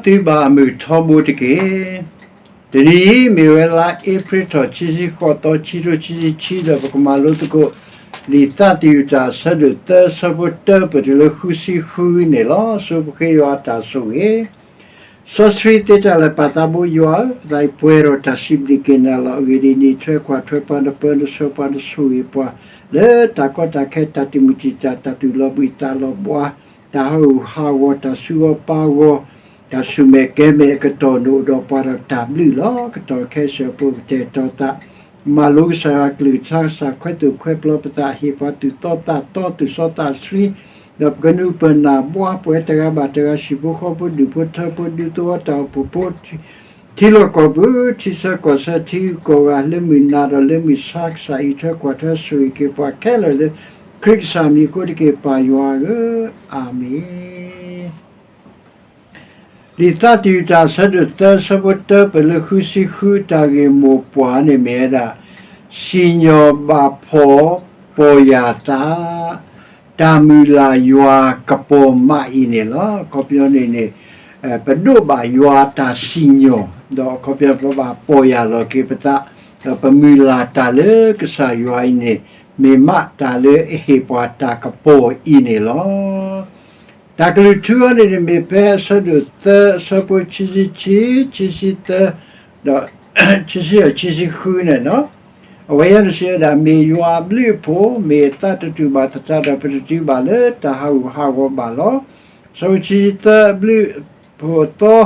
သုဘၣ်အမုာ်ထီဘိတက့ၢ်. တနံၤအံၤမ့ၢ်ဝဲလါအ့ဖြ့ၣ်ထီၣ် ခံဆံဃိးသီ ခံထိခံဆံခံ ဒီးပကမၤလိသကိး လံာ်သးသယုၢ်တၢ်အဆၢဒိၣ်သၢ အဆၢဖိတၢ ပတုၤလၢဃုဆံဃုန့ၣ်လီၤ. ဆိပဃ့ယွၤအတၢ်ဆိၣ်ဂ့ၤ စီဆှံသ့တၢ်လၢာ် ပၢ်သးဘိယွၤဧၢ, ပသးအံၤပှဲၤဒီးတၢ်စံးဘျုးက့ၤနၤလီၤ. အဂ့ၢ်ဒ်အံၤ, နအံးထွဲကွၢ်ထွဲပှၤ, နပၢနဆှၢပှၤ, နဆိၣ်ဂ့ၤပှၤ လၢတၢ်ကီတၢ်ခဲ, တၢ်တံာ်မုၢ်တံာ်တာ်, တၢ်သူၣ်လီၤဘှံးသးလီၤဘှါ, တၢ်ဟးဂူာ်ဟးဂီၤ, တၢ်ဆူဂီၤပၢ်ဂီၤ, တၢ်ဆူၣ်မဲာ်ကဲၤမဲာ်အကတီၢ်, နအိၣ်ဒီးပှၤဒီးတၢ်ဘျုးလီၤ. ကတီၢ်ခဲဆၢအဖိကတဲာ်ကတီၤသး, မၤလိကစၢ်ယွၤအကလုၢ်ကထါ, ကစၢ်ခွဲးသိၣ်ခွဲးပျီပသး, ဟ့ၣ်ပှၤသူၣ်သီသးသီ, သူၣ်စီသးဆှံ, ဒီးပကနုာ်ပၢၢ်နၢ်ဘှါပှဲၤတဂၤဘၣ်တဂၤ, ဟံၣ်ဖိဃီဖိ, ဒူၣ်ဖိထၢဖိ, ဒူသဝီတၢ်အိၣ်ဖှိၣ်ဖိ, ထံလီၢ်ကီၢ်ပူၤ, ထံဆၢကီၢ်ဆၢ, ထံဂုၤကီၢ်ဂၤ, လၢမုၢ်နၤဒီးလၢမုၢ်ဆါ, ကစၢ်အံးထွဲကွၢ်ထွဲဆိၣ်ဂ့ၤက့ၤပှၤခဲလၢာ်လၢ ခရံာ်ကစၢ်မံၤအဃိတက့ၢ်, ပၢ်ယွၤဧၢ, အၤမ့ၣ်. လံာ်သးသယုၢ်တၢ်အဆၢဒိၣ်သၢ အဆၢဖိတၢ ပတုၤလၢဃုဆံဃု တၢ်ဂ့ၢ်မိၢ်ပှၢ်န့ၣ်မ့ၢ်ဝဲဒၣ် စံၣ်ညီၣ်ဘၣ်ဖှီၣ်ပီၢ်ယၢ်သး တၢ်မုၢ်လၢ်ယွၤကပီၤမးအံၤန့ၣ်လီၤ. အခီပညီန့ၣ်န့ၣ် ပဒိးဘၣ်ယွၤအတၢ်စံၣ်ညီၣ်, ဒီးအခီပညီပဘၣ်ပီၢ်ယၢ်လီၤက့ၤပသး, ဒီးပမုၢ်လၢ်တၢ်လၢကစၢ်ယွၤအံၤန့ၣ် မ့ၢ်မးတၢ်လၢအဟ့ၣ်ပှၤတၢ်ကပီၤအံၤန့ၣ်လီၤ. တၢ်ကလုၢ်ထူအံၤန့ၣ်န့ၣ် မ့ၢ်ဖဲအဆၢဒိၣ်သၢ အဆၢဖိခံဆံခံ, ခံဆံသၢ, ဒီး ခံဆံယဲၢ်, ခံဆံဃုန့ၣ်လီၤ. အဝဲအံၤန့ၣ်စံးဝဲဒၣ် မ့ၢ်ယွၤအဘျုးအဖှိၣ်, မ့ၢ်အသးတတုၤဘၣ်သတးဒီး ပတတုၤဘၣ်လၢတၢ်ဟးဂူာ်ဟးဂီၤဘၣ်လီၤ. အဆၢဖိခံဆံသၢ အဘျုးအဖှိၣ်အသီ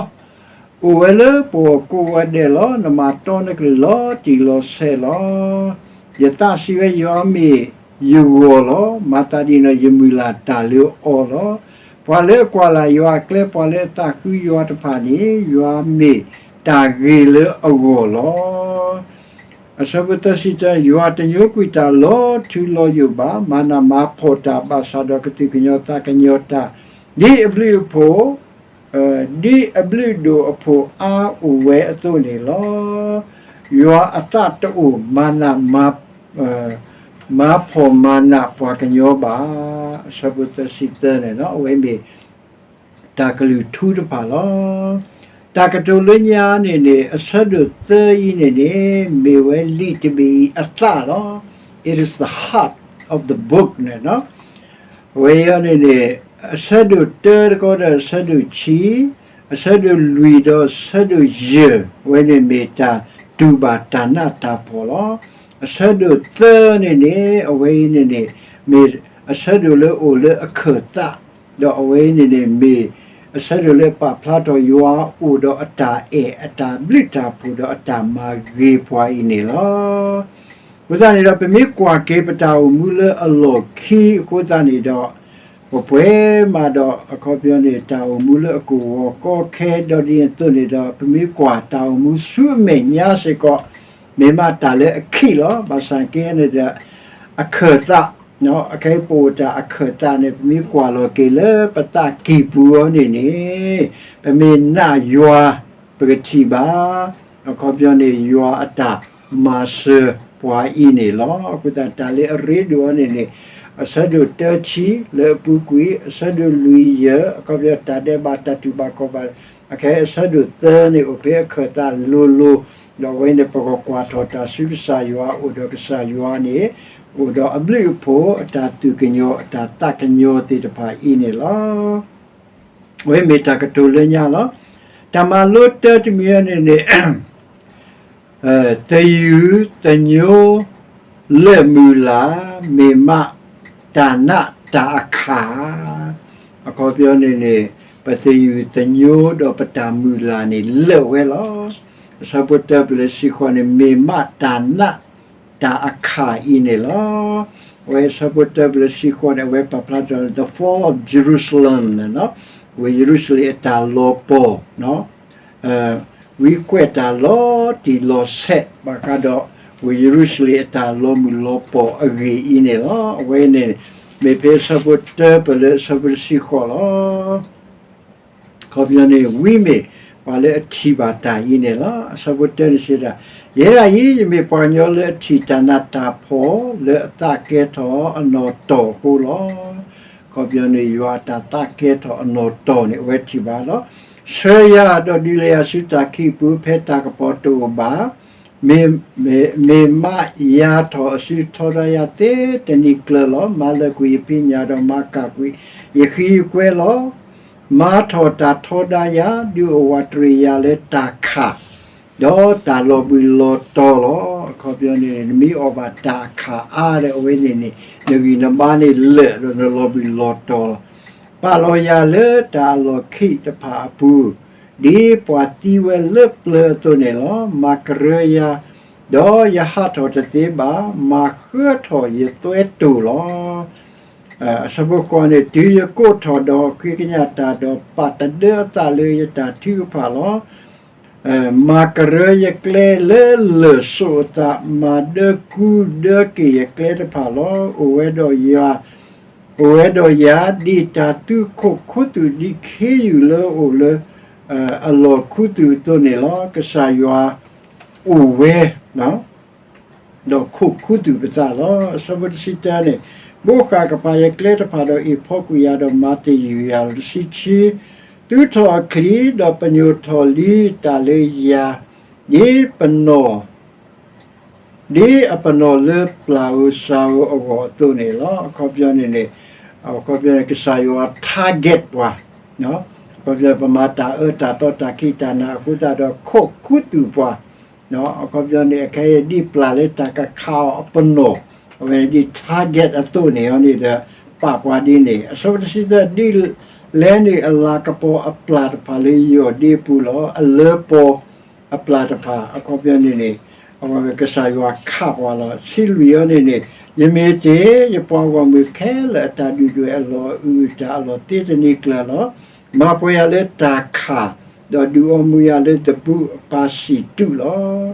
အိၣ်ဝဲလၢပဂီၢ်ကိးဂၤဒဲးလီၤ. နမၤတီနကလုၢ်လီၤတံၢ်လီၤဆဲးလီၤ. ယသးစံးဝဲ ယွၤမ့ၢ်ယဂီၢ်လီၤ. မၤသးဒ်န့ၣ်ဒီး ယမုၢ်လၢ်တၢ်လၢအီၤလီၤ. ပှၤလၢအကွၢ်လၢ်ယွၤအကျဲ, ပှၤလၢအသးဃုယွၤတဖၣ်န့ၣ် ယွၤမ့ၢ်တၢ်ဂ့ၤလၢအဂီၢ်လီၤ. အဆၢဖိသၢဆံတၢ, ယွၤတညိကွံာ်တၢ်လီၤထူလီၤယိာ်ဘၣ်, မၤနၢ်မၤဖှီၣ်တၢ်ဘၣ်ဆၣ်ဒီးကသူၣ်ကညီၤသးကညီၤတၢ်, ဒ်အဘျုးအဖှိၣ် ဒ်အဘျုးဒိၣ်အဖှိၣ်အါအိၣ်ဝဲအသိးန့ၣ်လီၤ. ယွၤအသးတအိၣ်မၤနၢ် မၤဖှီၣ်မၤနၢ်ပှၤကညီဘၣ်. အဆၢဖိသၢဆံသၢန့ၣ်လီၤ. အဝဲမ့ၢ်တၢ်ကလုၢ်ထူတဖၣ်လီၤ. တၢ်ကတိၤလၢညါန့ၣ်န့ၣ် အဆၢဒိၣ်သၢအံၤန့ၣ်န့ၣ် မ့ၢ်ဝဲလံာ်တဘ့ၣ်အံၤအသးလီၤ. It is the heart of the book န့ၣ်လီၤ. အဝဲအံၤန့ၣ်န့ၣ် အဆၢဒိၣ်တၢတခီဒီးအဆၢဒိၣ်ခံ, အဆၢဒိၣ်လွံၢ်ဒီးအဆၢဒိၣ်ယဲၢ်, အဝဲန့ၣ်မ့ၢ်တၢ်တူၢ်ဘၣ်တၢ်နးတၢ်ဖှီၣ်လီၤ. အဆၢဒိၣ်သၢန့ၣ်န့ၣ် အဝဲအံၤန့ၣ်န့ၣ် မ့ၢ်အဆၢဒိၣ်လၢအိၣ်လၢအခၢၣ်သး, ဒီးအဝဲအံၤန့ၣ်န့ၣ် မ့ၢ်အဆၢဒိၣ်လၢပာ်ဖျါထီၣ်ယွၤအိၣ်ဒီးအတၢ်အဲၣ်အတၢ်ဘျုးတၢ်ဖှိၣ်ဒီးအတၢ်မၤဂ့ၤပှၤအံၤန့ၣ်လီၤ. အဃိသတးန့ၣ်ဒီး ပမ့ၢ်ကွၢ်က့ၤပတၢ်အိၣ်မူလၢအလီၢ်ခံအဃိသတးန့ၣ်ဒီး ပပှဲၤမးဒီး အခီပညီန့ၣ် တၢ်အိၣ်မူလၢအကဝီၤကီခဲ ဒီးဒ်န့ၣ်အသိးန့ၣ်ဒီး ပမ့ၢ်ကွၢ်တၢ်အိၣ်မူဆူအမဲာ်ညါစ့ၢ်ကီး မ့ၢ်မးတၢ်လၢအခံးလီၤ. ဘၣ်ဆၣ်က့န့ၣ်ဒီး အခၢၣ်သး အခဲအံၤပအိၣ်တၢ်အခၢၣ်သးန့ၣ် ပမ့ၢ်ကွၢ်လီၤက့ၤလၢပသးကံၢ်ပူၤအီၤန့ၣ်န့ၣ် ပမ့ၢ်နာ်ယွၤ ပကထံၣ်ဘၣ် အခီပညီန့ၣ် ယွၤအတၢ်မၤစၢၤပှၤအံၤန့ၣ်လီၤ. အဃိသတးတၢ်လၢအရ့ဒိၣ်အီၤန့ၣ်န့ၣ် အဆၢဒိၣ်တၢခံလၢအပူၤကွံာ် အဆၢဒိၣ်လွံၢ်ယဲၢ် အခီပညီတၢ်ဒဲးဘးတၢ်တူၢ်ဘၣ်ခီၣ်ဘၣ် အခဲအံၤအဆၢဒိၣ်သၢန့ၣ် အိၣ်ဖဲအခၢၣ်သးလိၤလိၤ ဒီးအဝဲန့ၣ် ပကကွၢ်ထီၣ်တၢ်ဆူကစၢ်ယွၤ အိၣ်ဒီးကစၢ်ယွၤန့ၣ် အိၣ်ဒီးအဘျုးအဖှိၣ် အတၢ်သူၣ်ကညီၤ အတၢ်သးကညီၤသ့ၣ်တဖၣ်အံၤန့ၣ်လီၤ. အဝဲမ့ၢ်တၢ်ကတိၤလၢညါလီၤ. တၢ်မၤလိတၢတမံၤန့ၣ်န့ၣ် သယုၢ်သညိ လၢာ်မုၢ်လၢ် မ့ၢ်မးတၢ်နးတၢ်အခၣ် အခီပညီန့ၣ်န့ၣ် ပသယုၢ်သညိဒီးပတၢ်မုၢ်လၢ်န့ၣ်လၢာ်ဝဲလီၤ. အဆၢဖိတၢပလၢဆံဃိးန့ၣ် မ့ၢ်မးတၢ်နးတၢ်အခၣ်အံၤန့ၣ်လီၤ. အဝဲအဆၢဖိတၢပလၢဆံဃိးန့ၣ် အဝဲပာ်ဖျါထီၣ် the fall of Jerusalem န့ၣ်လီၤ. ဝ့ၢ်ယရူၤၡလ့ၣ်အတၢ်လီၤပီၢ် ဝံကွဲးတၢ်လီၤတံၢ်လီၤဆဲး ဘၣ်ဃးဒီး ဝ့ၢ်ယရူၤၡလ့ၣ်အတၢ်လီၤမုၢ်လီၤပီၢ်အဂ့ၢ်အံၤန့ၣ်လီၤ. အဝဲန့ၣ် မ့ၢ်ဖဲအဆၢဖိတၢပလၢအဆၢဖိတဆံဃိးလီၤ. အခီပညီန့ၣ် ဝံမ့ၢ်ပှၤလၢအထံၣ်ဘၣ်တၢ်အံၤန့ၣ်လီၤ. အဆၢဖိတၢန့ၣ်စံးဒၣ်, ယဲဒၣ်အံၤ ယမ့ၢ်ပှၤကညီလၢအထံၣ်တၢ်နးတၢ်ဖှီၣ် လၢအသးကဲထီၣ်အနီၢ်တီၢ်အဃိလီၤ. အခီပညီန့ၣ် ယွၤအတၢ်သးကဲထီၣ်အနီၢ်တီၢ်န့ၣ် အဝဲထံၣ်ဘၣ်လီၤ. ဆှၢယၤဒီးဒုးလဲၤယၤဆူတၢ်ခံးအပူၤ ဖဲတၢ်ကပီၤတအိၣ်ဘၣ်. မ့ၢ်, မ့ၢ်, မ့ၢ်မးယၤထီၣ်အစုထီဒါယၤသ့တနံၤကျၢၤလီၤ. မၤလၢာ်ကွံာ်ယဖံးညၣ်ဒီးမၤကၣ်ကွံာ်ယဃံယကွဲလီၤ. မၤထီၣ်တၢ်ထီဒါယၤ ဒုးအိၣ်ဝးတရံးယၤလၢတၢ်ခၣ် ဒီးတၢ်လီၤဘှံးလီၤတီၤလီၤ. အခီပညီန့ၣ် နမ့ၢ်အီၣ်ဘၣ်တၢ်ခၣ်အါဒီး အဝဲန့ၣ်န့ၣ် နဂံၢ်နဘါန့ၣ်လၢာ်ဒီးနလီၤဘှံးလီၤတီၤလီၤ. ပာ်လီၤယၤလၢတၢ်အလီၢ်ခံးတဖၣ်အပူၤ ဒ်ပှၤသံဝဲလၢပျၢၤအသိးန့ၣ်လီၤ. မၤကရၢယၤ, ဒီးယဟးထီၣ်တသ့ဘၣ်. မၤဃၢထီၣ်ယသွဲတိာ်လီၤ. အဆၢဖိဃိးန့ၣ်, တုၤယကိးထီၣ်ဒီးဃ့ကညးတၢ်ဒီး ပာ်တဒၢအသးလၢယတၢ်ထုကဖၣ်လီၤ. မၤကရၢယကျဲလၢလၢၢ်ဆိးအသး, မၤဒၢကူဒၢက့ၤယကျဲတဖၣ်လီၤ. အိၣ်ဝဲဒီးယၤ, အိၣ်ဝဲဒီးယၤ ဒ်တၢ်သူခိၣ်ခူသူၣ် ဒ်ခ့ယုၢ်လၢအအိၣ်လၢအလီၢ်ခူသူၣ်အသိးန့ၣ်လီၤ. ကစၢ်ယွၤအိၣ်ဝဲ ဒီးခိၣ်ခူသူၣ်ပသးလီၤ. အဆၢဖိတဆံတၢန့ၣ်, ဘိးဃၣ်ကပၤယကျဲတဖၣ်ဒီး အ့ၣ်ဖီကွံာ်ယၤဒီးမၤတယုၢ်ယၤလီၤ. တဆံခံ, သူထီၣ်အချံဒီးပညိၣ်ထီၣ်လံတၢ်လၢယၤ, ဒ်ပနီၣ်, ဒ်အပနီၣ်လၢပျၢ်ဧိၤစှၤဧိၤအဂီၢ်အသိးန့ၣ်လီၤ. အခီပညီန့ၣ်န့ၣ်, အခီပညီန့ၣ် ကစၢ်ယွၤ target ပှၤ, အခီပညီ ပမၤတၢ်အၢတၢ်သီတၢ်ခံးတၢ်နၤအဃိသတးဒီး ခိၣ်ခူသူၣ်ပှၤ အခီပညီန့ၣ် အခဲအံၤဒ်ပျၢ်လၢတၢ်ကခးအီၤအပနီၣ်, အဝဲဒ် target အသိးန့ၣ်အီၤန့ၣ်ဒီး ပာ်ပှၤဒ်န့ၣ်. အဆၢဖိတဆံသၢ, ဒ်လဲၣ်န့ၣ်အလၤကပီၤအပျၢ်တဖၣ်လၢယီၢ်ဒ့အပူၤလီၤ. အလၢပီၤအပျၢ်တဖၣ် အခီပညီန့ၣ်န့ၣ် အဝဲကစၢ်ယွၤခးပှၤလီၤ. တဆံလွံၢ်အီၤန့ၣ်န့ၣ်, ယမ့ၢ်တ့ၢ်ယပှၤဂီၢ်မုၢ်ခဲလၢာ်အတၢ်ဒုၣ်ဒွဲၣ်အလီၢ်အအုၣ်အတၢ်အလီၢ်သ့တနံၤကျၢၤလီၤ. မၤပှဲၤယၤလၢတၢ်ခၣ်, ဒီးဒုးအီမူၤယၤလၢတဘုးအပၤစံၣ်တူးလီၤ.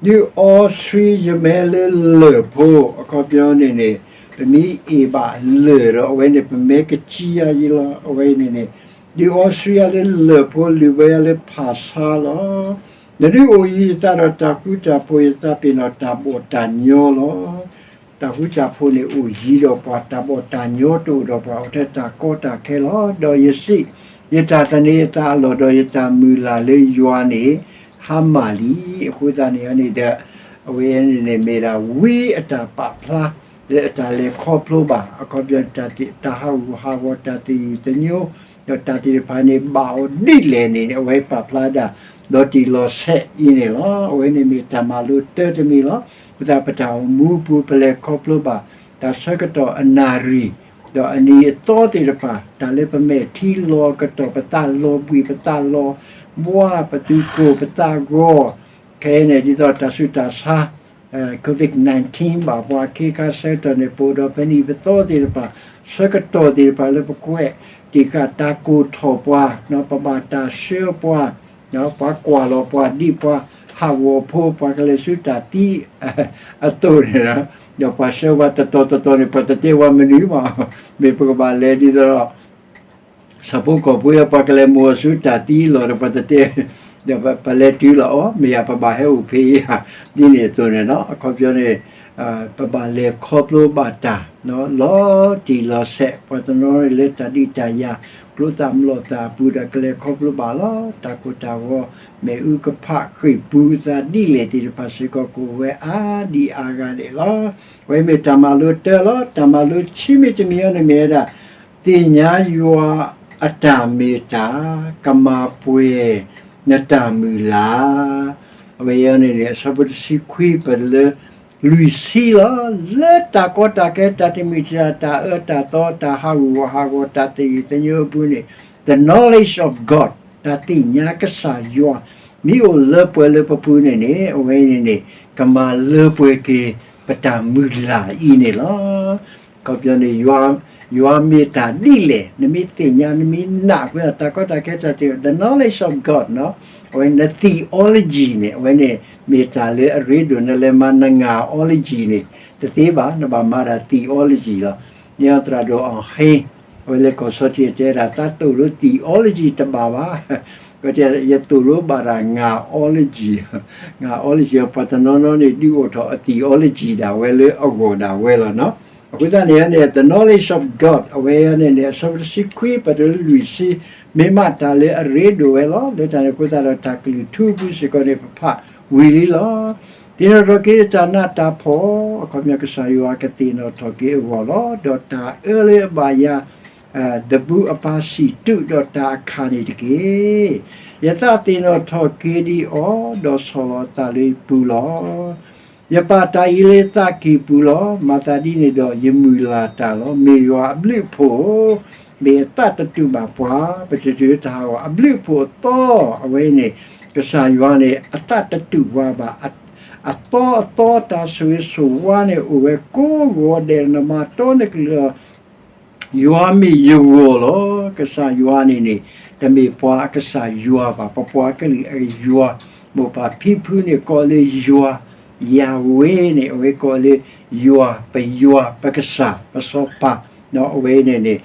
ဒုးအီဆှံယမဲလၢလၢၢ်ဖိ အခီပညီန့ၣ်န့ၣ် ပမ့ၢ်အ့ၣ်ဘၣ်လၢၢ်ဒီး အဝဲန့ၣ် ပမဲကစံယၤယံလီၤ. အဝဲန့ၣ်န့ၣ် ဒုးအီဆှံယၤလၢလၢၢ်ဖိ လုၢ်ဘၢယၤလၢဖၣ်ဆါလီၤ. နဒုးအိၣ်ယံၤယသးဒီးတၢ်ဃူတၢ်ဖိး, ယသးပ့ၤနီၣ်တၢ်ဘီၣ်တၢ်ညီလီၤ. တၢ်ဃူတၢ်ဖိးန့ၣ်အိၣ်ယံၤဒီးပှၤ, တၢ်ဘီၣ်တၢ်ညီတအိၣ်ဒီးပှၤ, အိၣ်ထဲတၢ်ကီတၢ်ခဲလီၤ. ဒီးယစံး, ယတၢ်သန့ၤအသးအလီၢ်ဒီးယတၢ်မုၢ်လၢ်လၢယွၤန့ၣ် ဟါမၢ်လံ. အဃိသတးန့ၣ်န့ၣ်ဒီး အဝဲန့ၣ်န့ၣ်မ့ၢ်ဒၣ်ဝံအတၢ်ပာ်ဖျါ လၢအတၢ်လဲၤခီဖျိဘၣ်, အခီပညီတၢ်ဟးဂူာ်ဟးဂီၤ တၢ်သယုၢ်သညိ ဒီးတၢ်သ့ၣ်တဖၣ်န့ၣ် ဘၣ်အီၤဒ်လဲၣ်န့ၣ် အဝဲပာ်ဖျါဒၣ် လီၤတံၢ်လီၤဆဲးအံၤန့ၣ်လီၤ. အဝဲန့ၣ်မ့ၢ်တၢ်မၤလိတၢ်တမံၤလီၤ. အဃိသတးပတၢ်အိၣ်မူပူၤ ပလဲၤခီဖျိဘၣ် တၢ်ဆၢကတီၢ်အနၣ်ရံၣ် ဒီးအနံၤအသီသ့ၣ်တဖၣ်, တၢ်လၢပမဲာ်ထံလီၤကတီၢ် ပသးလီၤဘှံး ပသးလီၤဘှါ ပသုးကိၢ်ပသးဂီၤ, ခဲအံၤန့ၣ် ဒ်သိးတၢ်ဆူးတၢ်ဆါ COVID nineteen ဘၣ်ပှၤအခ့အခါဆၢကတီၢ်န့ၣ် ပအိၣ်ဒီးပနံၣ်ပသီသ့ၣ်တဖၣ်, ဆၢကတီၢ်သ့ၣ်တဖၣ်လၢပကွဲးတံာ်ဃာ်တၢ်ကိၢ်ထီၣ်ပှၤ, ပဘၣ်တၢ်ဆှၢပှၤ, ပှၤကွၢ်လီၤပှၤဒ်ပှၤဟးဂီၤဖိ, ပှၤကလဲၤဆူတၢ်သံအသိးန့ၣ်, ဒီးပှၤဆှၢပှၤတတီၤတတီၤန့ၣ် ပှၤတတဲပှၤမနုၤမး, မ့ၢ်ပကဘၣ်လဲၤဒ်သိးဒီး ဆၣ်ဖိကီၢ်ဖိ ပှၤကလဲၤမိၢ်အီၤဆူတၢ်သံအလီၢ်ဒီး ပှၤတတဲ, ဒီးပလဲၤတုၤလီၤအီၤ မ့ၢ်ယၤပဘၣ်ဟဲအိၣ်ဖဲအံၤဧါ, ဒ်န့ၣ်အသိးန့ၣ်လီၤ. အခီပညီန့ၣ် ပဘၣ်လဲၤခီဖျိဘၣ်တၢ် လီၤတံၢ်လီၤဆဲး, ပှၤတနီၤန့ၣ်လၢတၢ်ဒုးတၢ်ယၤ ကျိသၣ်မျိာ်သၣ်အပူၤဒီး ကလဲၤခီဖျိဘၣ်လီၤ. တၢ်ကိၢ်တၢ်ဂီၤ မ့ၣ်အူကဖး ဃ့ၢ်ပူၤသးဒ်လဲၣ်သ့ၣ်တဖၣ်စ့ၢ်ကီး ကအိၣ်ဝဲအါဒံအါဂၤန့ၣ်လီၤ. အဝဲမ့ၢ်တၢ်မၤလိတၢလီၤ. တၢ်မၤလိဆံးမံၤတမံၤအံၤန့ၣ်မ့ၢ်ဝဲဒၣ် သ့ၣ်ညါယွၤအတၢ်မ့ၢ်တၢ် ကမၤပှဲၤနတၢ်မုၢ်လၢ်. အဝဲအံၤန့ၣ်န့ၣ် အဆၢဖိတဆံခွံ ပလၢလွံၢ်ဆံလီၤ. လၢတၢ်ကီတၢ်ခဲ တၢ်တမုာ်တၢ် တၢ်အၢတၢ်သီ တၢ်ဟးဂူာ်ဟးဂီၤ တၢ်သယုၢ်သညိအပူၤန့ၣ် the knowledge of God တၢ်သ့ၣ်ညါကစၢ်ယွၤ မ့ၢ်အိၣ်လၢပှဲၤလၢပပူၤန့ၣ်န့ၣ် အဝဲအံၤန့ၣ်န့ၣ် ကမၤလၢပှဲၤက့ၤ ပတၢ်မုၢ်လၢ်အံၤန့ၣ်လီၤ. အခီပညီန့ၣ် ယွၤမ့ၢ်တၢ်ဒ်လဲၣ် နမ့ၢ်သ့ၣ်ညါ နမ့ၢ်နာ်ဃုာ် တၢ်ကီတၢ်ခဲတၢ်တ့ၢ် the knowledge of God အဝဲန့ၣ် theology န့ၣ် အဝဲန့ၣ် မ့ၢ်တၢ်လၢအရ့ဒိၣ် နလဲၤမၤန theology န့ၣ် တသ့ဘၣ် နဘၣ်မၤတၢ် theology လီၤ. န့ၣ်သရၣ်ဒိၣ်အီၣ်ဟ့ အဝဲလၢကီၢ်ဆီထံးတဲဒၣ် သးသိၣ်လိ theology တဘၣ်ဘၣ် ဝဲတဲ ယသိၣ်လိဘၣ်တၢ် ငါ theology ငါ theology ပှၤတနီၤနီၤန့ၣ် ဒုးအိၣ်ထီၣ်အ theology ဒၣ်ဝဲလၢအဂီၢ်ဒၣ်ဝဲလီၤနီၤ. အဃိသတးန့ၣ်န့ၣ် the knowledge of God အဝဲန့ၣ်န့ၣ် အဆၢဖိတဆံခွံ ပတုၤလၢလွံၢ်ဆံ မ့ၢ်မးတၢ်လၢအရ့ဒိၣ်ဝဲလီၤ. လၢတၢ်န့ၣ်အဃိသတးဒီး တၢ်ကလုၢ်ထူအပူၤစ့ၢ်ကီးန့ၣ် ပဖးဝံၤလံလီၤ. သ့ၣ်နီၣ်ထီၣ်က့ၤတၢ်နးတၢ်ဖှီၣ် အခီပညီကစၢ်ယွၤကသ့ၣ်နီၣ်ထီၣ်က့ၤအဂီၢ်လီၤ. ဒီးတၢ်အၢလၢအဘၣ်ယၤ သဘုးအပၢ်စံးတုၤဒီးတၢ်အခါန့ၣ်တက့ၢ်. ယသးသ့ၣ်နီၣ်ထီၣ်က့ၤဒံးအီၤ, ဒီးဆီၣ်လီၤအသးလၢယပူၤလီၤ. ယပာ်တၢ်အံၤလၢယသးကံၢ်ပူၤလီၤ. မၤသးဒ်န့ၣ်ဒီးယမုၢ်လၢ်တၢ်လီၤ. မ့ၢ်ယွၤအဘျုးအဖှိၣ်, မ့ၢ်အသးတတူာ်ဘၣ်ပှၤ, ပတတုၤတၢ်ဟးဂီၤ အဘျုးအဖှိၣ်အသီ, အဝဲအံၤန့ၣ် ကစၢ်ယွၤန့ၣ် အသးတတူာ်ပှၤဘၣ်. အသီအသီတၢ်ဆိၣ်ဂ့ၤဆိၣ်ဝါန့ၣ် အိၣ်ဝဲကိးဂီၤဒဲး နမၤတီနကလုၢ်လီၤ. ယွၤမ့ၢ်ယဂီၢ်လီၤ. ကစၢ်ယွၤန့ၣ်န့ၣ် တမ့ၢ်ပှၤအကစၢ်ယွၤဘၣ်, ပပှၤကလုာ်အယွၤ, မိၢ်ပၢ်ဖံဖုန့ၣ်ကိးလၢယွၤ, ယၤဝ့ၤန့ၣ် အဝဲကိးလၢယွၤ, ပယွၤ, ပကစၢ်, ပစီၤပၤ, အဝဲန့ၣ်န့ၣ်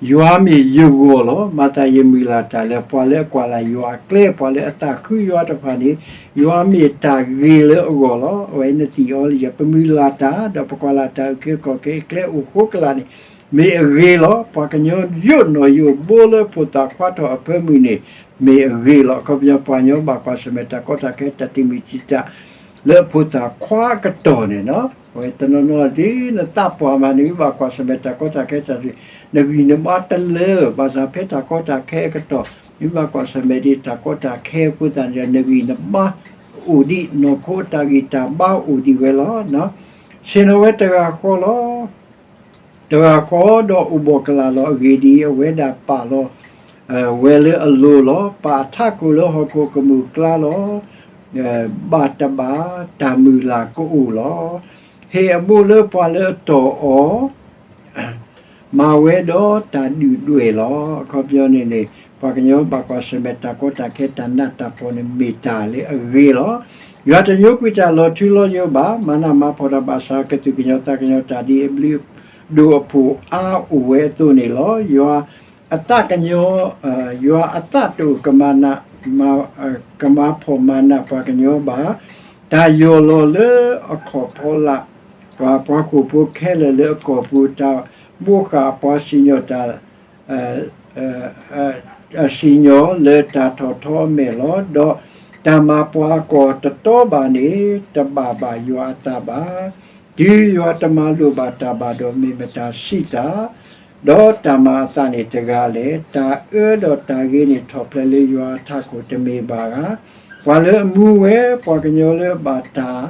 ယွၤမ့ၢ်ယဂီၢ်လီၤ. မၤသးယမုၢ်လၢ်တၢ်လၢ ပှၤလၢအကွၢ်လၢ်ယွၤအကျဲ, ပှၤလၢအသးခုယွၤတဖၣ်န့ၣ် ယွၤမ့ၢ်တၢ်ဂ့ၤလၢအဂီၢ်လီၤ. အဝဲနသံၣ်အီၤလၢယၤ ပမုၢ်လၢ်တၢ် ဒီးပကွၢ်လၢ်တၢ်အုၣ်က့ၤခီၣ်က့ၤအကျဲအိၣ်ဃိကလာ်န့ၣ် မ့ၢ်အဂ့ၤလီၤ. ပှၤကညီယိးနီၢ်ယိးဘိလၢအဖိသၣ်ခွါထီၣ်အဖၢမုၢ်န့ၣ် မ့ၢ်အဂ့ၤလီၤ. အခီပညီပှၤကညီဘၣ်ကွၢ်ဆၢၣ်မဲာ်တၢ်ကီတၢ်ခဲတၢ်တံာ်မုၢ်တံာ်တာ် လၢအဖိသၣ်ခွါအကတီၢ်န့ၣ်လီၤ. အဝဲတနီၤနီၤဒ်နသးပှၢ်မးန့ၣ် မ့ၢ်ဘၣ်ကွၢ်ဆၢၣ်မဲာ်တၢ်ကီတၢ်ခဲတၢ်တံာ် နဂံၢ်နဘါတလၢာ် ဘၣ်ဆၣ်ဖဲတၢ်ကီတၢ်ခဲအကတီၢ် မ့ၢ်ဘၣ်ကွၢ်ဆၢၣ်မဲာ်ဒ်တၢ်ကီတၢ်ခဲအဃိသတးန့ၣ်ဒီး နဂံၢ်နဘါအိၣ်ဒံး နီၢ်ခိအတၢ်ဂံၢ်တၢ်ဘါအိၣ်ဒံးဝဲလီၤ. ဆ့ၣ်နီၤဝဲတဂၤဃီလီၤ. တဂၤဃီဒီးအိၣ်ဘှီၣ်ကလာ်လီၤ. အဂ့ၢ်ဒ်အံၤ, အဝဲဒၣ်ပာ်လီၤ ဝဲလၢအလိၤလီၤ. ပာ်အထးခိၣ်လၢဟီၣ်ခိၣ်ကမူၣ်ကျါလီၤ. ဘၣ်တဘၣ်တၢ်မုၢ်လၢ်ကအိၣ်လီၤ. ဟ့ၣ်အဘိလၢပှၤလၢအတီၢ်အီၤ မၤဝဲဒီးတၢ်ဒုၣ်ဒွဲၣ်လီၤ. အခီပညီန့ၣ်န့ၣ် ပှၤကညီဘၣ်ကွၢ်ဆၢၣ်မဲာ်တၢ်ကီတၢ်ခဲတၢ်နးတၢ်ဖှီၣ်န့ၣ် မ့ၢ်တၢ်လၢအဂ့ၤလီၤ. ယွၤတညိကွံာ်တၢ်လီၤထူလီၤယိာ်ဘၣ်, မၤနးမၤဖှီၣ်တၢ်ဘၣ်ဆၣ် ကသူၣ်ကညီၤသးကညီၤတၢ်ဒ်အဘျုးဒိၣ်အဖှိၣ်အါအိၣ်ဝဲအသိးန့ၣ်လီၤ. ယွၤအသးကညီၤ ယွၤအသးတအိၣ်ကမၤနး ကမၤဖှီၣ်မၤနးပှၤကညီဘၣ်. တၢ်ယီၢ်လီၤလၢအခီၣ်ဖီလာ် ပှၤပှၤဃိာ်ဖိခဲလၢာ်လၢအကီၢ်ပူၤ တၢ်ဘိးဃာ်ပှၤစံၣ်ညီၣ်တၢ် အစံၣ်ညီၣ်လၢတၢ်ထီၣ်ထီအမဲာ်လီၤ. ဒီးတၢ်မၤပှၤအကီၢ်တတီဘၣ်န့ၣ် တဘၣ်ဘၣ်ယွၤအသးဘၣ်. တုၤယွၤတမၤလိာ်ဘၣ်တၢ်ဘၣ်ဒီး မ့ၢ်မတၤစံးတၢ် ဒီးတၢ်မၤအသးန့ၣ်တဂၤလဲၣ်. တၢ်အၢဒီးတၢ်ဂ့ၤန့ၣ် ထီၣ်ဖျဲးလၢယွၤအထးခိၣ်တမ့ၢ်ဘၣ်ဧါ. ပှၤလၢအမူဝဲ ပှၤကညီလၢအဘၣ်တၢ်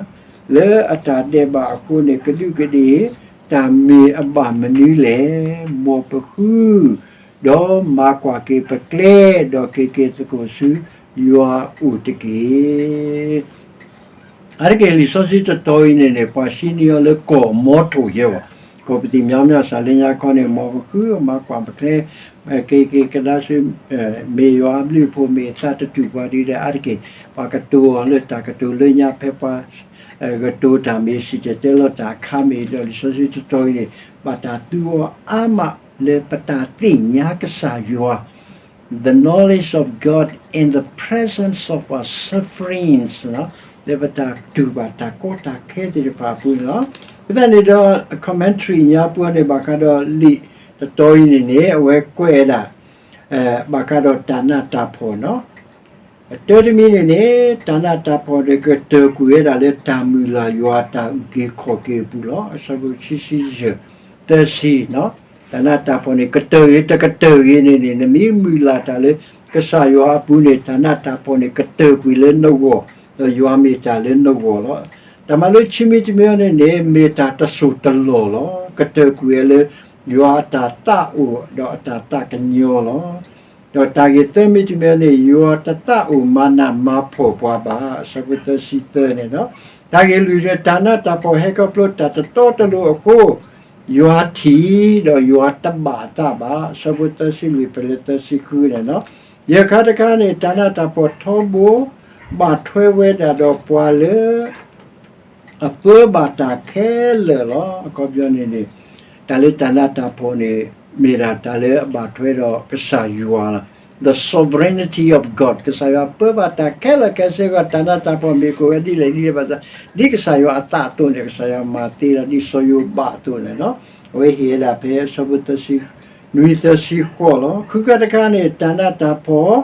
လၢအတၢ်ဒဲးဘးအဃိန့ၣ် ကဒူးကဒ့ၣ် တၢ်မ့ၢ်အဘၣ်မနုၤလဲၣ်. မ်ပဃု ဒီးမၤကွၢ်က့ၤပကျဲ ဒီးက့ၤက့ၤသကိးဆူယွၤအအိၣ်တက့ၢ်. အါတက့ၢ်လံာ်စီဆှံတတီၤအံၤန့ၣ်န့ၣ် ပှၤဟံးန့ၢ်အီၤလၢကီၢ်အမီထိၣ်ယဲဝဲ, ကီၢ်ပသံၣ်မၠါမၠၣ်စၢ်လၢညါခီန့ၣ် မ်ပဃုမၤကွၢ်ပကျဲ က့ၤက့ၤကဒါဆူ မ့ၢ်ယွၤအဘျုးအဖှိၣ် မ့ၢ်အသးတတူာ်ပှၤဒ်လဲၣ်. အါတက့ၢ် ပှၤကတိၤအီၤလၢတၢ်ကတိၤလၢညါ ဖဲပှၤ ကတိၤတၢ်မ့ၢ် စံၣ်တဲၤတဲလီၤတၢ်အခါမ့ၢ်ဒီး လံာ်စီဆှံတတီၤအံၤန့ၣ် ဘၣ်တၢ်သူအီၤအါမးလၢပတၢ်သ့ၣ်ညါကစၢ်ယွၤ the knowledge of God in the presence of our sufferings လၢပတၢ်တူၢ်ဘၣ်တၢ်ကီတၢ်ခဲသ့ၣ်တဖၣ်အပူၤန့ၣ်လီၤ. အဃိသတးန့ၣ်ဒီး commentary ညါပူၤန့ၣ် ဘၣ်ဃးဒီးလံာ်တတီၤအံၤန့ၣ်န့ၣ် အဝဲကွဲးဒၣ် ဘၣ်ဃးဒီးတၢ်နးတၢ်ဖှီၣ်န့ၣ် တၢတမံၤန့ၣ်န့ၣ် တၢ်နးတၢ်ဖှီၣ်န့ၣ် ကတၢၢ်ကွံာ်ဝဲဒၣ်လၢတၢ်မုၢ်လၢ်ယွၤတၢ်အုၣ်က့ၤခီၣ်က့ၤအပူၤလီၤ. အဆၢဖိခံဆံယဲၢ် သၢဆံန့ၣ် တၢ်နးတၢ်ဖှီၣ်န့ၣ် ကတၢၢ်ဂ့ၤတကတၢၢ်ဂ့ၤန့ၣ်န့ၣ် နမ့ၢ်မုၢ်လၢ်တၢ်လၢကစၢ်ယွၤအပူၤန့ၣ် တၢ်နးတၢ်ဖှီၣ်န့ၣ် ကတၢၢ်ကွံာ်လၢနဂီၢ် ဒီးယွၤမ့ၢ်တၢ်လၢနဂီၢ်လီၤ. တၢ်မၤလိခံမံၤတမံၤန့ၣ်န့ၣ် မ့ၢ်တၢ်တစိၢ်တလီၢ်လီၤ. ကတၢၢ်ကွံာ်ဝဲလၢ ယွၤအတၢ်သးအိၣ်ဒီးအတၢ်သးကညီၤလီၤ. ဒီးတၢ်ဂ့ၢ်သၢမံၤတမံၤန့ၣ် ယွၤတသးအိၣ်မၤနးမၤဖှီၣ်ပှၤဘၣ်. အဆၢဖိသၢဆံသၢန့ၣ်လီၤ. တၢ်ဂ့ၢ်လွံၢ်န့ၣ် တၢ်နးတၢ်ဖှီၣ်ဟဲခီဖျိတၢ်တတီတလိၤအဃိ ယွၤထံၣ်ဒီးယွၤတဘၣ်အသးဘၣ်. အဆၢဖိသၢဆံလွံၢ် ဖဲလၢသၢဆံဃုန့ၣ်လီၤ. ယဲၢ်ခါတခါန့ၣ် တၢ်နးတၢ်ဖှီၣ်ထီဘိ ဘၣ်ထွဲဝဲဒၣ်ဒီးပှၤလၢ အပၢဘၣ်တၢ်ခဲလၢာ်လီၤ. အခီပညီန့ၣ်န့ၣ် တၢ်လၢတၢ်နးတၢ်ဖှီၣ်န့ၣ် မ့ၢ်ဒၣ်တၢ်လၢအဘၣ်ထွဲဒီးကစၢ်ယွၤလီၤ. the sovereignty of God, ကစၢ်ယွၤပၢဘၣ်တၢ်ခဲလၢာ်ခဲဆ့အဂီၢ်, တၢ်နးတၢ်ဖှီၣ်မ့ၢ်ကအိၣ်ဝဲဒ်လဲၣ်ဒ်လဲၣ်ဘၣ်ဆၣ်, ဒ်ကစၢ်ယွၤအသးအသိးန့ၣ် ကစၢ်ယွၤမၤသ့လီၤ, ဒ်စီၤယိၤဘးအသိးန့ၣ်လီၤ. အဝဲဟ့ၣ်ဝဲဒၣ်ဖဲအဆၢဖိသၢဆံ နွံသၢဆံဃိးလီၤ. ဃုခါတခါန့ၣ် တၢ်နးတၢ်ဖှီၣ်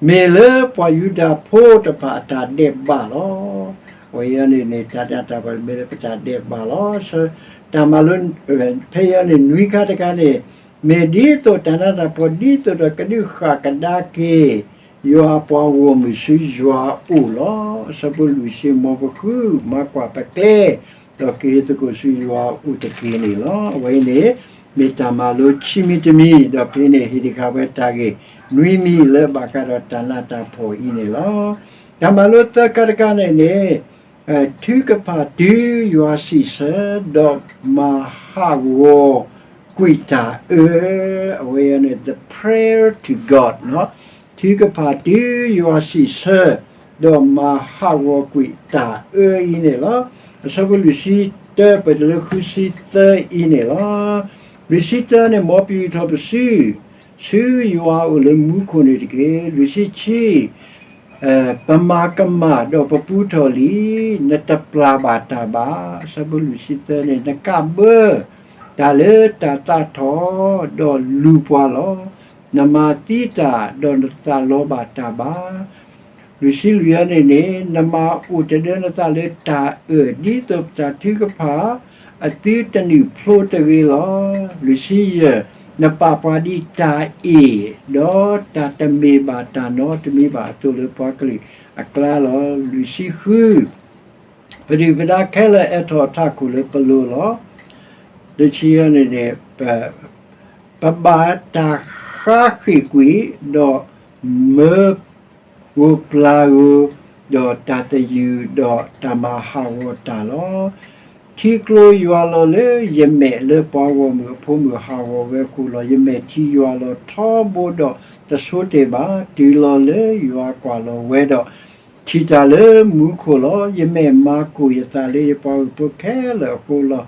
မ့ၢ်လၢပှၤယူဒၤဖိတဖၣ်အတၢ်ဒဲးဘးလီၤ. အဝဲအံၤန့ၣ်န့ၣ် တၢ်နးတၢ်ဖှီၣ်မ့ၢ်လၢပတၢ်ဒဲးဘးလီၤ. တၢ်မၤလိ ဖဲအံၤန့ၣ် နွံခါတခါန့ၣ် မ့ၢ်ဒ်သိးတၢ်နးတၢ်ဖှီၣ်ဒ်သိးဒီးကဒုးဃၣ်ကဒါက့ၤ ယွၤအပှၤဂီၢ်မုၢ်ဆူယွၤအအိၣ်လီၤ. အဆၢဖိလွံၢ်ဆံ မ်ပဃုမၤကွၢ်ပကျဲ ဒီးကဟ့ၣ်သကိးဆူယွၤအအိၣ်တက့ၢ်န့ၣ်လီၤ. အဝဲအံၤန့ၣ် မ့ၢ်တၢ်မၤလိခံမံၤတမံၤ, ဒီးဖဲန့ၣ်ဟ့ၣ်ဒံးဃာ်ဝဲတၢ်ဂ့ၢ်နွံမံၤလၢဘၣ်ဃးဒီးတၢ်နးတၢ်ဖှီၣ်အံၤန့ၣ်လီၤ. တၢ်မၤလိသၢခါတခါန့ၣ်န့ၣ် ထုကဖၣ်တုၤယွၤစံးဆၢ ဒီးမၤဟးဂီၤကွံာ်တၢ်အၢ, အဝဲအံၤန့ၣ် the prayer to God ထုကဖၣ်တုၤယွၤစံးဆၢ ဒီးမၤဟးဂီၤကွံာ်တၢ်အၢအံၤန့ၣ်လီၤ. အဆၢဖိလွံၢ်ဆံတၢ ပတုၤလၢဃုဆံသၢအံၤန့ၣ်လီၤ. လွံၢ်ဆံတၢန့ၣ် မ်ပယူာ်ထီၣ်ပစု ဆူယွၤအအိၣ်လၢမူခိၣ်န့ၣ်တက့ၢ်. လွံၢ်ဆံခံ ပမၤကမၣ်ဒီးပပူထီၣ်လံ, နတပျၢ်ဘၣ်တၢ်ဘၣ်. အဆၢဖိလွံၢ်ဆံသၢန့ၣ် နကးဘၢတၢ်လၢတၢ်သးထီၣ် ဒီးလူၤပှၤလီၤ. နမၤသံတၢ် ဒီးနသးလီဘၣ်တၢ်ဘၣ်. လွံၢ်ဆံလွံၢ်အံၤန့ၣ်န့ၣ် နမၤအိၣ်တဒၢနသးလၢတၢ်အၢၣ် ဒ်သိးပတၢ်ထုကဖၣ် အသုတနုာ်ဖျိတဂ့ၤလီၤ. လွံၢ်ဆံယဲၢ် နပာ်ပှၤဒ်တၢ်အ့ၣ် ဒီးတၢ်တမ့ၢ်ဘၣ်တၢ်နီတမံၤဘၣ်အသိးလၢပှၤကလုာ်အကျါလီၤ. လွံၢ်ဆံဃု ပဒုၣ်ပဒါခဲလၢာ်အဲၣ်ထီၣ်ထးခိၣ်လၢပလိၤလီၤ. လွံၢ်ဆံယဲၢ်န့ၣ်န့ၣ် ပဘၣ်တၢ်ဃါဃ့ၢ်ကွံာ် ဒီးမၢဂိၤပျၢ်ဂိၤ, ဒီးတၢ်သယုၢ် ဒီးတၢ်မၤဟးဂီၤတၢ်လီၤ. ထံကျိယွၤလီၤလၢယမဲာ်လၢပှၤဂီၢ်မုၢ်အဖိမုၣ်ဟးဂီၤဝဲအဃိလီၤ. ယမဲာ်ထံယွၤလီၤထီဘိဒီးတဆိတ့ၢ်ဘၣ်. တုၤလီၤလၢယွၤကွၢ်လီၤဝဲဒီး ထံၣ်တၢ်လၢမူခိၣ်လီၤ. ယမဲာ်မၤကိၢ်ယသးလၢယပှၤဂီၢ်ဖိခဲလၢာ်အဃိလီၤ.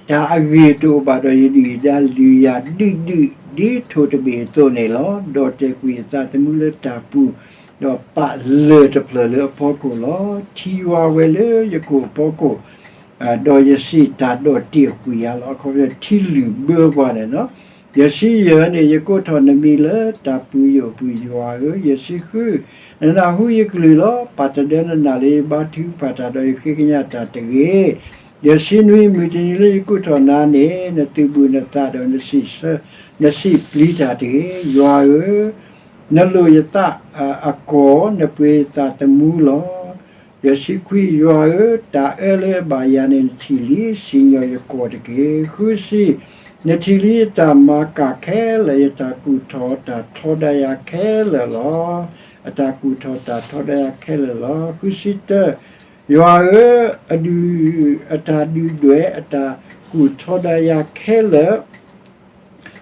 တၢ်အဂ့ၢ်တအိၣ်ဘၣ်ဒီးယဒုၣ်ယဒါ လုၢ်ယၤဒုၣ်ဒုၣ်ဒ်ထိၣ်တဘ့ၣ်အသိးန့ၣ်လီၤ. ဒီးတဲာ်ကွံာ်ယသးသမူလၢတၢ်ပူၤ, ဒီးပာ်လၢၢ်တဖျၢၣ်လၢအဖီခိၣ်လီၤ. ထံယွၤဝဲလၢယကိာ်အဖီခိၣ်, ဒီးယစံးတၢ်ဒီးတ့ၢ်အကွံာ်ယၤလီၤ. အခီပညီထံလုၢ်ဘၢပှၤန့ၣ်လီၤ. ယဲၢ်ဆံယဲၢ်န့ၣ် ယကိးထီၣ်နမံၤလၢတၢ်ပူၤယိာ်အပူၤ ယွၤဧၢ. ယဲၢ်ဆံဃု နနၢ်ဟူယကလုၢ်လီၤ. ပာ်တဒၢနနၢ်လၢယဘါထုကဖၣ်တၢ်ဒီးယဃ့ကညးတၢ်တဂ့ၤ. ယဲၢ်ဆံနွံ မုၢ်တနံၤလၢယကိးထီၣ်နၤန့ၣ် နသုးဘူးနသးဒီး နစံးပျံၤတၢ်တဂ့ၤ. ယွၤဧၢ, နလိၣ်ယသးအကီၢ်, နပှ့ၤယသးသမူလီၤ. ယဲၢ်ဆံခွံ ယွၤဧၢ, တၢ်အၢလၢအဘၣ်ယၤန့ၣ်နထံၣ်လံ, စံၣ်ညီၣ်ယကီၢ်တက့ၢ်. ဃုဆံ နထံၣ်လံယတၢ်မၤကၣ်ခဲလၢာ်, ယတၢ်ကူၣ်ထီၣ်တၢ်ထီဒါယၤခဲလၢာ်လီၤ. အတၢ်ကူၣ်ထီၣ်တၢ်ထီဒါယၤခဲလၢာ်လီၤ. ဃုဆံတၢ ယွၤဧၢ, အဒုၣ်အတၢ်ဒုၣ်ဒွဲၣ်အတၢ်ကူၣ်ထီဒါယၤခဲလၢာ်,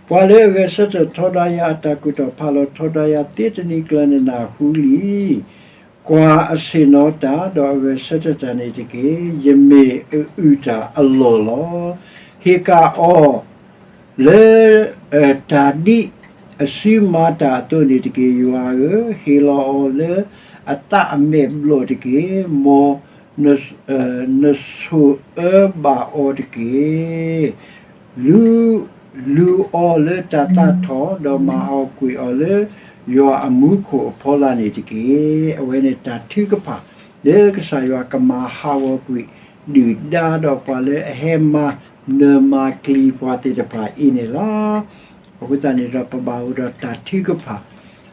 ပှၤလၢအဂဲၤဆၢထၢၣ်ထီဒါယၤ အတၢ်ကူၣ်ထီၣ်ဖးလီၤထီဒါယၤသ့တနံၤကျၢၤ နနၢ်ဟူလံ. ကွၢ်အဆ့ၣ်နီၤတၢ်, ဒီးအဂဲၤဆၢထၢၣ်တၢ်န့ၣ်တက့ၢ်. ယမ့ၢ်အအုၣ်တၢ်အလီၢ်လီၤ. ဟ့ၣ်ကၣ်အီၤလၢ တၢ်ဒ်အစုမၤတၢ်အသိးန့ၣ်တက့ၢ်. ယွၤဧၢ, ဟ့ၣ်လီၤအီၤလၢအသးအမဲာ်ဘျီၣ်တက့ၢ်. မ်နဆိၣ်အၢဘၣ်အီၤတက့ၢ်. လူၤ, လူၤအီၤလၢတၢ်သးထီၣ်, ဒီးမၤဟးဂီၤကွံာ်အီၤလၢယွၤအမူခိၣ်အဖီလာ်န့ၣ်တက့ၢ်. အဝဲန့ၣ်တၢ်ထုကဖၣ် လၢကစၢ်ယွၤကမၤဟးဂီၤကွံာ် ဒုၣ်ဒါဒီးပှၤလၢအဟဲမၤနၢၤမၤကျံၤပှၤသ့ၣ်တဖၣ်အံၤန့ၣ်လီၤ. အဃိသတးန့ၣ်ဒီး ပဘၣ်အိၣ်ဒီးတၢ်ထုကဖၣ်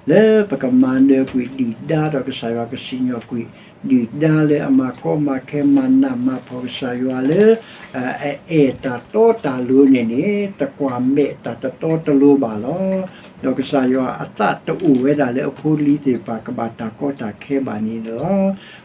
လၢပကမၤနၢၤကွံာ်ဒုၣ်ဒါ ဒီးကစၢ်ယွၤကစံၣ်ညီၣ်ကွံာ် ဒုၣ်ဒါလၢအမၤကီမၤခဲမၤနးမၤဖှီၣ်ကစၢ်ယွၤလၢ အအဲၣ်တၢ်တီတၢ်လိၤန့ၣ်န့ၣ် တကွၢ်မဲာ်တၢ်တတီတလိၤဘၣ်လီၤ. ဒီးကစၢ်ယွၤအသးတအိၣ်ဝဲဒၣ်လၢအဖိအလံၤသ့ၣ်တဖၣ် ကဘၣ်တၢ်ကီတၢ်ခဲဘၣ်န့ၣ်လီၤ.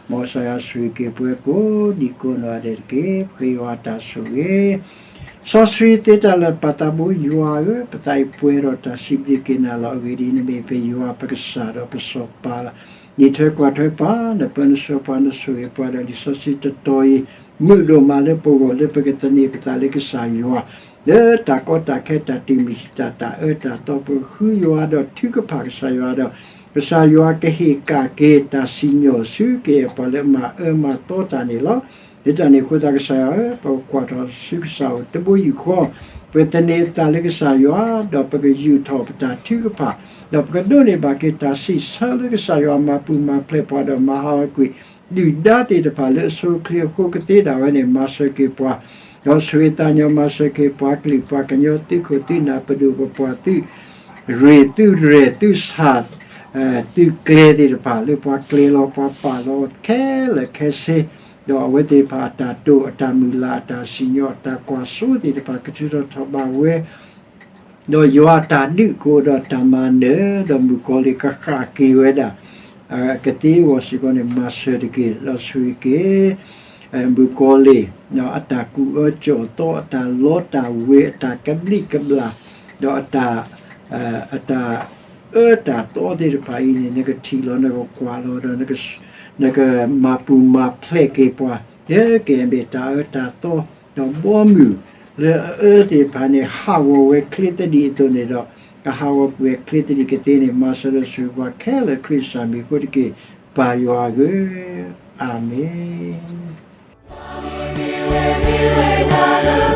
မ်ကစၢ်ယွၤဆိၣ်ဂ့ၤက့ၤပှၤကိးဒံးကိးနီၢ်ဂၤဒဲးတက့ၢ်. ပဃ့ယွၤတၢ်ဆိၣ်ဂ့ၤ စီဆှံသ့တၢ်လၢာ်ပာ်သးဘိယွၤဧၢ, ပသးအံၤပှဲၤဒီးတၢ်စံးဘျုးက့ၤနၤလီၤ. အဂ့ၢ်ဒ်အံၤ, နမ့ၢ်ပယွၤပကစၢ်ဒီးပစီၤပၤလီၤ. နံၣ်ထွဲကွၢ်ထွဲပှၤ, နပၢနဆှၢပှၤ, နဆိၣ်ဂ့ၤပှၤဒီးလံာ်စီဆှံတတီၤအံၤ မုာ်ဒိၣ်မးလၢပဂီၢ်လၢပကသန့ၤပသးလၢကစၢ်ယွၤ လၢတၢ်ကီတၢ်ခဲ တၢ်တမံၤတၢ် တၢ်အၢတၢ်သီ ပဃုယွၤဒီးထုကဖၣ်ကစၢ်ယွၤဒီး ကစၢ်ယွၤကဟ့ၣ်ကၣ်က့ၤ တၢ်စံၣ်ညီၣ်ဆူကယဲၢ်ပှၤလၢမၤအၢမၤသီတၢ်န့ၣ်လီၤ. လၢတၢ်န့ၣ်အဃိသတး ကစၢ်ယွၤဧၢ, ပကကွၢ်ထီၣ်ဆူကစၢ်အအိၣ်တဘိယူၢ်ဃီ, ပကသန့ၤပသးလၢကစၢ်ယွၤ, ဒီးပကယူာ်ထီၣ်ပတၢ်ထုကဖၣ်, ဒီးပကဒိးန့ၢ်ဘၣ်က့ၤတၢ်စံးဆၢလၢကစၢ်ယွၤမၤပူၤမၤဖျဲးပှၤ ဒီးမၤဟးဂီၤကွံာ် ဒုၣ်ဒါသ့ၣ်တဖၣ်လၢအဆိအချ့အဃိကသ့ဒၣ်ဝဲန့ၣ် မၤစၢၤက့ၤပှၤ, ဒီးဆိၣ်ဂ့ၤသးကညီၤမၤစၢၤက့ၤပှၤကလုာ်ပှၤကညီ သုးခိၣ်သုးနၢ် ပဒိၣ်ပပှၢ် သုးရ့ၣ်သုးရဲၣ်သုးဆၣ် သုးကျဲသ့ၣ်တဖၣ် လၢပှၤကျဲၤလီၤပှၤပာ်လီၤခဲလၢာ်ခဲဆ့, ဒီးအဝဲသ့ၣ်တဖၣ်အတၢ်တိာ်အတၢ်မုၢ်လၢ် အတၢ်စံၣ်ညီၣ် အတၢ်ကွၢ်စိသ့ၣ်တဖၣ် ကထုးထီၣ်ထီၣ်ဘၣ်ဝဲ ဒီးယွၤအတၢ်ဒုးကအိၣ်ဒီးတၢ်မၤနၢၤ, ဒီးမုၣ်ကီၤလံၢ်ကဃၣ်က့ၤဝဲဒၣ် ကသ့အဂီၢ်စ့ၢ်ကီးန့ၣ် မၤစၢၤတက့ၢ်. ဒီးဆိၣ်ဂ့ၤက့ၤ မုၣ်ကီၤလံၢ် အတၢ်ကူၣ်အၢကၠီၣ်သီ အတၢ်လီတၢ်ဝ့ၤ အတၢ်ကဘျံးကဘျၣ် ဒီး အတၢ်အၢတၢ်သီသ့ၣ်တဖၣ်အံၤန့ၣ် နကထံၣ်လီၤ နကကွၢ်လီၤ ဒီး နကမၤပူၤမၤဖျဲးက့ၤပှၤ ကဲမ့ၢ်တၢ်အၢတၢ်သီ ဒီးဘီမုၢ်လၢအအၢသ့ၣ်တဖၣ်န့ၣ် ဟးဂီၤဝဲချ့သဒံးအသိးန့ၣ်ဒီး ကဟးဂီၤကွံာ်ဝဲချ့သဒံးကသ့န့ၣ် မၤစၢၤဒီးဆိၣ်ဂ့ၤပှၤခဲလၢာ် ခရံာ်စၢ်မံၤအဃိတက့ၢ် ပၢ်ယွၤဧၢ, အၤမ့ၣ်.